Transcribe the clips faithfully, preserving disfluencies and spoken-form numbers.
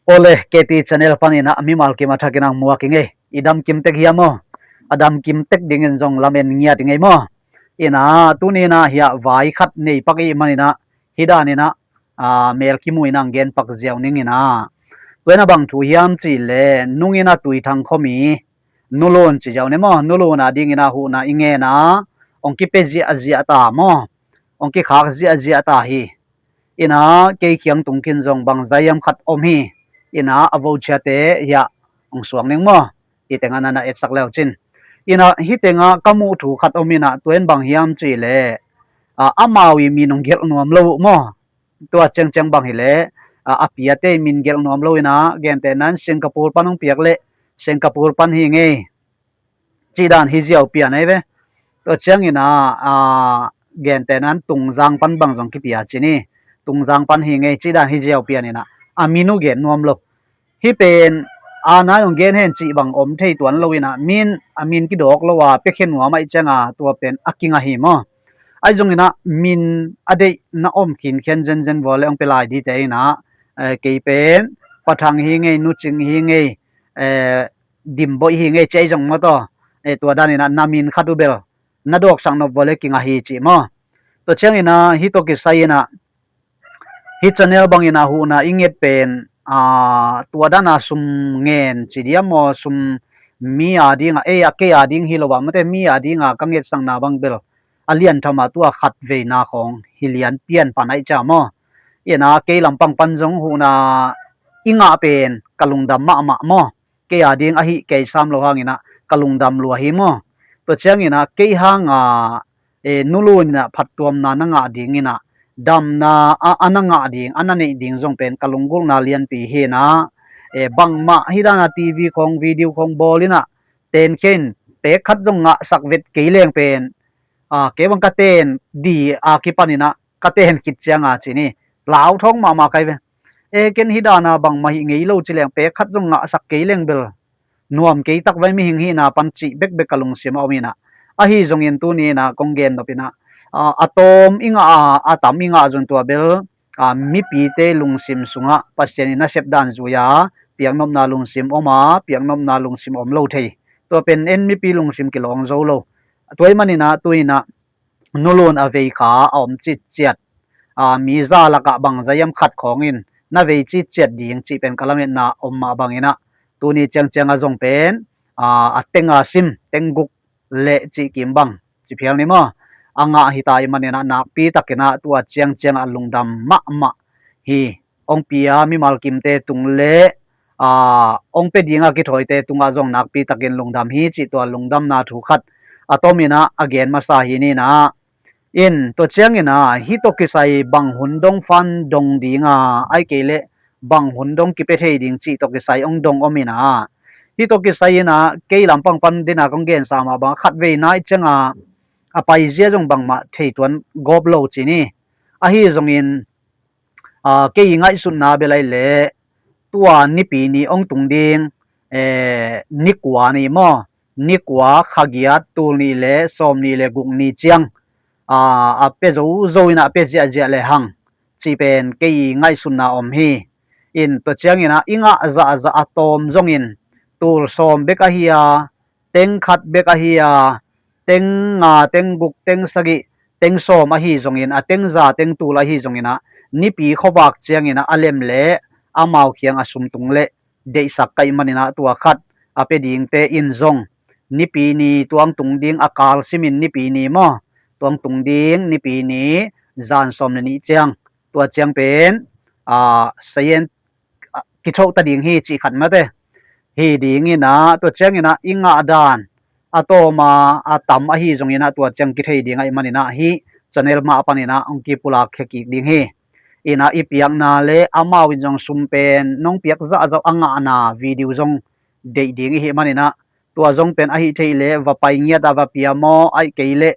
Ole, K T channel panin ah mimal kim a thakin ang muak i ngei. I dam kim tek hiam aw? A dam kim tek dingin zong lamen ngiat i ngei maw? Ina, tuni ina hiah vai khat nei pak i manin ah, hi danin ah, aa, mel kimu in ang gen pak ziau ning ina. Tua ina bang thu hiam cih leh, nung ina Tuithang khuami, Nu Lun ci ziau ni maw, Nu Lun a dingin ah huhna i ngen a, hong kipia ziahziah ta maw, hong kikhak ziahziah ta hi. Ina, kei kiang tung khin zong bang zai hiam khat om hi. Ina, a voucher te hiah hong suak ning maw, hi teng a na na etsak leu cin. Ina, hi teng a ka muh thu khat om ina, tua in bang hiam cih leh, a, amau i min hong gelh nuam lo uh maw. Tua ciangciang bang hi leh, a, a piate i min gelh nuam lo ina, gentehna in Singapore pan hong piak leh Singapore pan hi ngei, cih dan hi ziau pian ahi ve. Tua ciangin ah, a, gentehna in Tungzang pan bang zong kipia ci ni. Tungzang pan hi ngei cih dan hi ziau pian ina, a min uh gen nuam lo. Hi pen, a, nai hong gen hen cih bang om thei tuan lo ina, min, a min kidawk lo a, piakhia nuam ahih cianga, tua pen a kingah hi maw. Ahi zongin ah min a deih na om khinkhian zenzen vua leh hong pia lai dite ina, eh, kei pen, Pa Thang hi ngei, Nu Cing hi ngei, eh, Dim Boih hi ngei, ci ahi zong maw taw, eh, tua danin ah na min khat uh bel na dawksak nop vua leh kingah hi ci maw. Tua ciangin ah, hi tawh kisai ina, hi channel bangin ah huhna i nget pen, a, tua dan a sum ngen ci diam maw, sum mi a ding a, ei a, kei a ding hi lo a, mate mi a ding a ka ngetsakna bang bel a lian tham a, tua khat veina khawng hi lian pian pan ahih ciang maw. Ina, kei lampang pan zong huhna i ngah pen ka lungdam mahmah maw. Kei a ding ahi kei sam lo hangin ah ka lungdam lua hi maw. Tua ciangin ah kei hang a, eh, Nu Lun in ah phattuamna na ngah dingin ah, damna a, a na ngah ding, a na neih ding zong pen ka lunggulhna lianpi hi ina, eh, bangmah hi dan a T V khawng, video khawng bawl in ah, tenkhia in pek khat zong ngahsak vet kei leng pen, a, kei bang ka ten di a kipan ina, ka ten khit cianga ci ni, lauthawng mahmah kai ve. E, ken hi dan a bangmah hi ngei lo ci leng, pek khat zong ngahsak kei leng bel nuam kei tak ve, mihing hihna pan cih bekbek ka lungsim a om ina. Ahi zongin tuni ina kong gen nop ina, a, a tawm i ngah a, a tam i ngah zong tua bel, a, mipite lungsim sungah Pasian in a sep dan zui a, piaknopna lungsim om a, piaknopna lungsim om lo thei. Tua pen en mipi lungsim kilawng zo lo. Tua i manin ah, tu ina Nu Lun a veikha a om citciat, a, mi za lakah bang zai hiam khat khawngin na vei citciat ding cih pen ka lametna om mah bangin ah, tuni ciangciang a zong pen, a, a teng a sim, teng guk leh cih kim bang ci phial ni maw, a ngah hi ta i manin ah, nakpi takin ah tua ciangciang ah lungdam mahmah hi. Hong pia mimal kimte tung leh, a, hong pia ding a kithawite tungah zong nakpi takin lungdam hi cih tua lungdamna thu khat a tom ina a gen masa hi ni ina. In, tua ciangin ah, hi tawh kisai bang hun dong fan dong ding a, ahih kei leh bang hun dong kipia thei ding cih tawh kisai hong dong om ina. Hi tawh kisai ina, kei lampang pan dina kong gensa mah bang, khat veina i cianga a paizia zong bangmah thei tuan gawp lo ci ni. Ahi zongin, a, kei i ngaihsutna bel ahih leh, tua Nipi ni hong tung ding, eh, ni kua ni maw, ni kua kha giat, tul nih leh sawm nih leh guk ni ciang, a, a pia zozo ina, a pia ziahziah lehang cih pen kei i ngaihsutna om hi. In, tua ciangin ah i ngah zahzah a tawm zongin tul sawm bek ahi a, teng khat bek ahi a, teng nga, teng guk, teng sagih, teng sawm ahi zongin, a teng za, teng tul ahi zongin ah, Nipi khuavak ciangin ah a lem leh amau kiang a sum tung leh deihsak ka hih manin ah, tua khat a pia dingte in zong Nipi ni, tua hong tung ding, a kal simin Nipi ni maw, tua hong tung ding Nipi ni zan sawm leh nih ciang, tua ciang pen, a, sayen, a, kithoh ta ding hi cih khat mate. Hi ding ina, tua ciangin ah i ngah dan a tawm a, a tam ahi zongin ah, tua ciang kithei ding ahih manin ah, hih channel mah panin ah hong kipulak khia kik ding hi. Ina, i piakna leh amau in zong sum pen nong piak zahzah a ngahna video zong deih ding i hih manin ah, tua zong pen ahih theih leh va pai ngiat a va pia maw, ahih kei leh,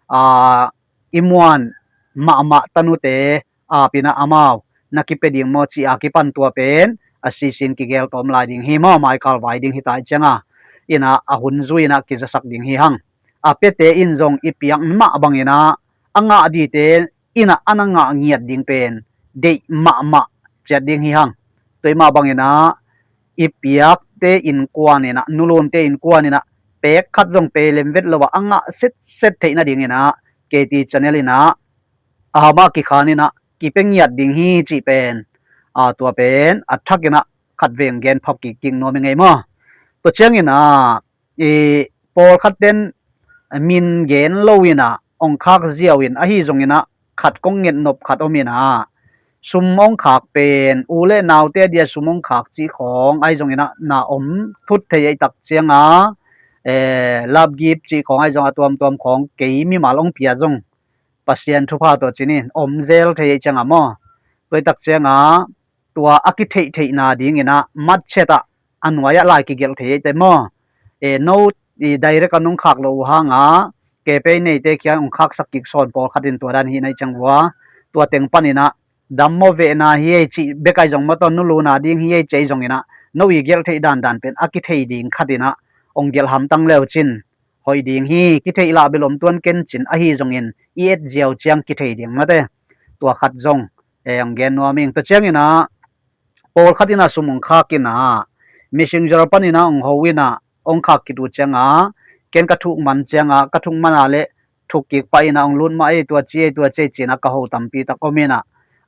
a, i muan mahmah tanute ap ina amau na kipia ding maw cih a kipan, tua pen a sisin kigel tawm lai ding hi maw, maikal vai ding hi ta i cianga, ina, a hun zui ina kizasak ding hi hang. A piate in zong i piak mah bangin ah, a ngah dite ina a na ngah ngiat ding pen deih mahmah ciat ding hi hang. Tua i mah bangin ah i piakte innkuan in ah, nulunte innkuan in ah pek khat zong pei lem vet lo ah a ngah setset theih nadingin ah K T channel in ah a mah kikhan in ah kipia ngiat ding hi cih pen, aa, tua pen a thakin ah khatvei hong gen phap kik nuam ing ei maw. Tua ciangin ah i pawlkhat ten min gen lo in ah hong khak ziau in, ahi zongin ah khat kong ngetnop khat om in ah, sum hong khak pen u le naute a dia sum hong khak cih khawng ahi zongin ah na om thut thei ei tak ciang a, eh, lapgip cih khawng ahi zong a tuamtuam khawng kei mimal hong pia zong Pasian thupha tawh cin in om zel thei ei ciang a maw. Tua i tak ciang a tua a kitheihtheihna dingin ah matchet ah a nuai ah lai kigelh thei ei te maw. E, no i direct a nong khak lo uh hang a, ke pei neite khiang hong khaksak kik sawn pawlkhat in tua dan hi na i ciang vua. Tua teng panin ah dammaw vehna hi ei cih bek ahi zong maw, tua nuluna ding hi ei ci ei zongin ah no i gelh theih dandan pen a kithei ding khat in ah hong gelh hamtang leu cin hoih ding hi. Kitheih lah bel om tuan ken cin, ahi zongin i et ziau ciang kithei ding mate. Tua khat zong, eh, hong gen nuam ing. Tua ciangin ah pawlkhat in ah sum hong khak in ah Messenger panin ah hong ho in ah hong khak khit uh ciang a, ken ka thuk man ciang a, ka thuk man a le thuk kik pah in ah hong lut mah ei, tua ci ei, tua ci ei ci in ah ka ho tampi tak om in ah,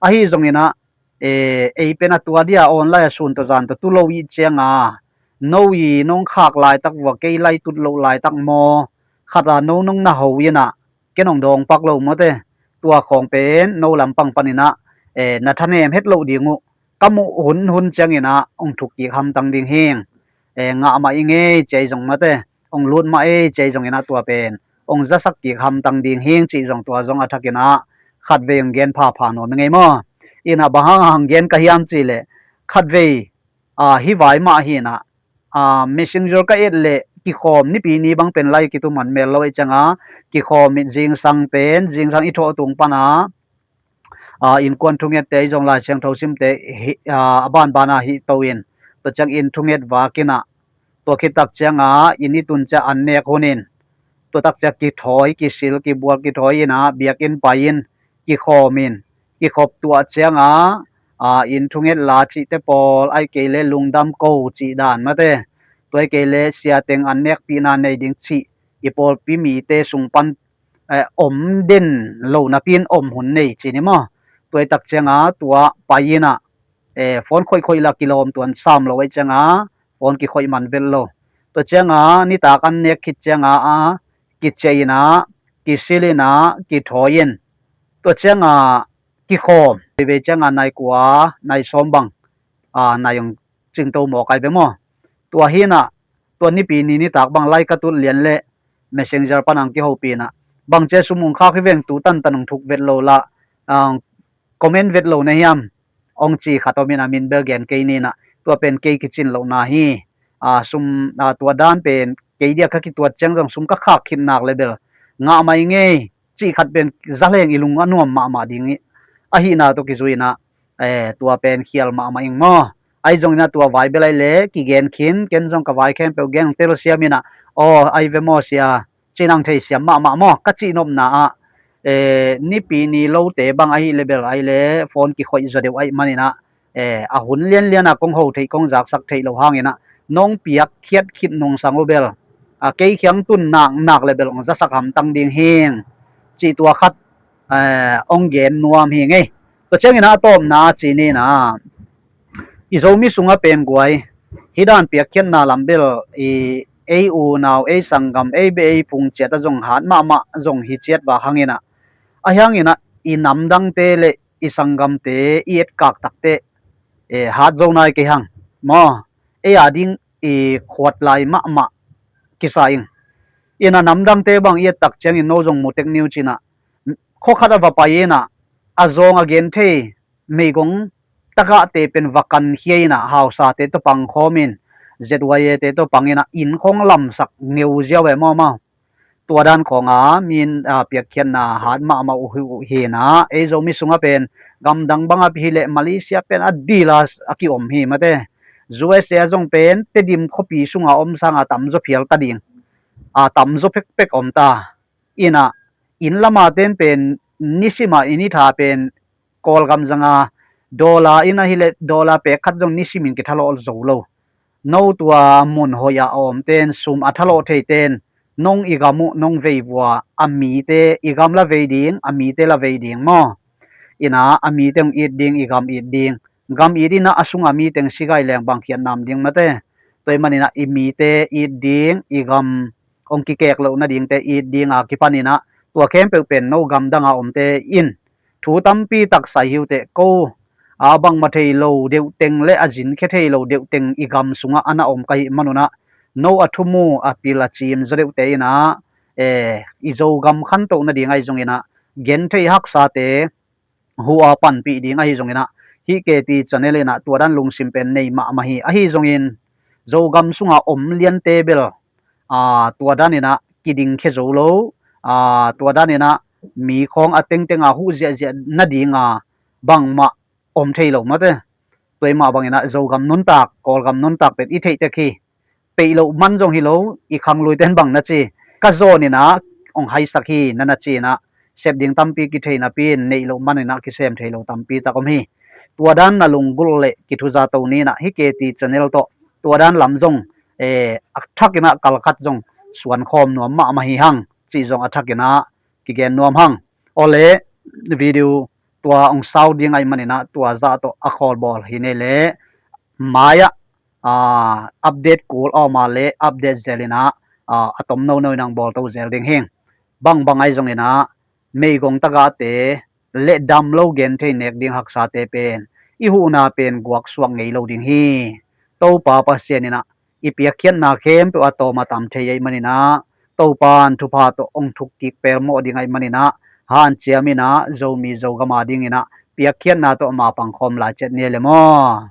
ahi zongin ah, eh, ei pen a tua dia online a sun tawh zan tawh tu lo i ciang a, no i nong khak laitak vua kei lai tut loh laitak maw, khat a no nong na ho in ah ken hong dawng pak lo mawte. Tua khawng pen no lampang panin ah, eh, na thanem het loh ding uh ka muh hunhun ciangin ah hong thuk kik hamtang ding hing. Eh, ngah mah i ngei ci ei zong mawte, hong lut mah ei ci ei zongin ah tua pen hong zasak kik hamtang ding hing cih zong tua zong a thakin ah khatvei hong gen phapha nuam i ngei maw. In ah bang hang hang gen ka hiam cih leh khatvei, ah, hi vai mah hi in ah, ah, Messenger ka et leh kikhawm, nipi ni bang pen lai kitu man mel lo ei ciang a, kikhawm in zingsang pen, zingsang i thawh tung pan a, ah, innkuan thungette i zong Lai Siangtho simte hi, ah, a banban a hih to in, tua ciang inn thunget vak in ah, tua khit tak ciang a inn i tun ciang an nek hun in, tua tak ciang kithawi, kisil, kibual, kithawi in ah biakinn pai in kikhawm in, kikhop tuah ciang a, ah, inn thunget la cihte pawl, ahih kei leh lungdam ko cih dan mate, tua ahih kei leh sia teng an nekpihna nei ding cih i pawlpi mite sung pan, eh, om den lo napi in om hun nei ci ni maw. Tua i tak ciang a tua pai in ah, eh, phone khoihkhoih la kilawm tuan sam lo ei ciang a phone kikhoih man vet lo. Tua ciang a nitak an nek khit ciang a, a, kiciah in ah, kisil in ah, kithawi in, tua ciang a kikhawm, veivei ciang a nai kua, nai sawm bang, a, nai hong cingto mawk ai ve maw. Tua hi in ah, tua nipi ni nitak bang lai ka tut lian leh Messenger pan hong kihopih in ah, bang ci a sum hong khak hi veng, tu tantan hong thuk vet lo la, ah, comment vet lo na hiam, hong ci khat om in ah, min bel gen kei ni in ah, tua pen kei kicin lohna hi. Ah, sum, ah, tua dan pen kei dia ka kituat ciang zong sum ka khak khit nak leh bel ngah mah i ngei cih khat pen za leng i lung a nuam mahmah ding hi. Ahihna tawh kizui in ah, eh, tua pen khial mahmah ing maw. Ahi zongin ah tua vai bel ahih leh kigen khin, ken zong ka vai khempeuh gen telsiam in ah, aw, ahi ve maw sia, ci in ah hong theisiam mahmah maw, ka cihnopna ah, eh, nipi ni lote bang ahih leh bel ahih leh phone kikhoih zaw deuh ahih manin ah, eh, a hun lianlian a kong ho theih, kong zaksak theih loh hangin ah nong piakkhiat khit nungsang uh bel, a, kei khiang tun nak nak leh bel hong zasak hamtang ding hing cih tua khat, eh, hong gen nuam hi ing ei. Tua ciangin ah a tawpna ci ni in ah, i Zomi sungah pen guai, hih dan piakkhiatna lam bel i, ei unau, ei sanggam, ei beh ei phung ciat ah zong hat mahmah zong hi ciat vak hangin ah, ahi hangin ah i namdangte leh i sanggamte i etkak takte, eh, hat zo nai kei hang maw. Ei a ding i khuat lai mahmah kisa ing. In ah namdangte bang i et tak ciangin no zong mu tek ni uh ci in ah, khua khat ah va pai in ah, a zawng a gen thei meigong tagahte pen va kankhia in ah, hausate tawh pang khawm in, Z Y A te tawh pang in ah, inn khawng lamsak ngeu ziau e maw maw. Tua dan khawng a min, a, piakkhiatna hat mahmah uh hi, uh hi in ah, ei Zomi sungah pen gamdang bang a pi hi leh Malaysia pen a dil a a kiom hi mate. U S A zong pen Tedim khuapi sungah om sang a tamzaw phial ta ding, a, tamzaw pekpek om ta. In ah, inn lam a ten pen nisim a inn i tha pen Kawlgam zang a, Dollar in ahileh dollar pek khat zong nisimin kithalawh zo lo. No tua mun hoih ah a omten, sum a thalawh theiten, nong i gam uh nong vei vua, a mite i gam la vei ding, a mite la vei ding maw? Inah a mite hong it ding, i gam it ding. Gam it inah a sunga miteng sigai leng bang khiatnam ding mate. Tua ih maninah i mite it ding, i gam hong kikek loh nadingte it dinga kipaninah tua khempeuh pen no gamdanga omte in thu tampi tak sai hiuteh, ko a bangmah thei lo deuhteng le a zinkhia thei lo deuhteng i gam sungah a na om ka hih manunah no a thumu a pil a cim zaw deuhte inah, e, i Zogam khantoh nading ahi zonginah genthei haksate huh a panpih ding ahi zonginah hih K T channel inah tua dan lungsim pen nei mahmah hi. Ahi zongin Zogam sunga om liante bel, a, tua daninah kidingkhia zo lo, a, tua daninah mi khawng a tengtenga huh ziahziah nadinga bangmah om thei lo mate. Tua ih mah banginah Zogam nuntak, Kawlgam nuntak pen i theih tek hi. Peih loh man zong hi lo, i khangluiten bang na ci, ka zawninah hong haisak hi na na ci inah sep ding tampi kithei napi in neih loh maninah kisem thei lo tampi tak om hi. Tua dan na lunggulh le kithuza to ninah hih K T channel tawh tua dan lam zong, e, a thakinah kalkhat zong suankhawm nuam mahmah hi hang cih zong a thakinah kigen nuam hang. Awle video tua hong sau ding ahi maninah tua zah tawh a khawlbawl hi nei le mai-ah, a, update kul a om a le update zel inah, a, a tom nono inah hong bawlto zel ding hing. Bangbang ahi zonginah meigong tagahte le damlo genthei nek ding haksate pen i huhna pen guaksuak ngei lo ding hi. Topa Pasian inah i piakkhiatna khempeuh a tawm a tam thei ahi maninah Topan thupha tawh hong thukkik pelmawh ding ahi maninah hanciam inah Zomi Zogam a dinginah piakkhiatna tawh ma pangkhawm lai ciat ni le maw?